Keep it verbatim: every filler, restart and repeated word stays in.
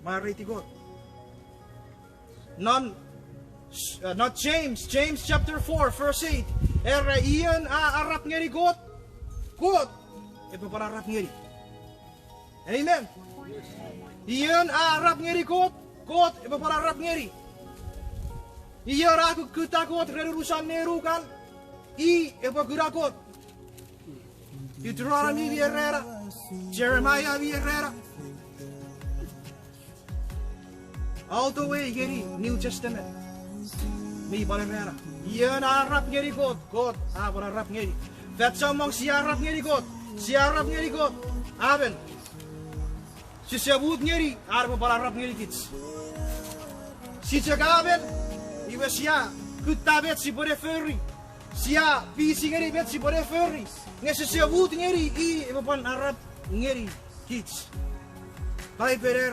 Mwareiti Kot. Non, uh, non James, James chapter four, verse eight. Era, ion a arap ngeni Kot, Kot epwe pwan arap ngeni. Amen. Ion a arap ngeni Kot, Kot epwe pwan arap ngeni. Ion a kukkutta Kot ren unusan nenukan, i epwe kuna Kot. Deuteronomy mi erana, Jeremiah mi erana. All the way ngeni New Testament. Mi pwan erana, ion a arap ngeni Kot, Kot a pwan arap ngeni. Fan chommong sia arap ngeni Kot, sia arap ngeni Kot. Amen. Sise mut ngeni an epwe pwan arap ngeni kich. Sia chok amen, iwe sia kutta met sipwe ne fori. Sia pisi ngeni met sipwe ne fori. Nge sise mut ngeni i epwe pwan arap ngeni kich. Paipen era.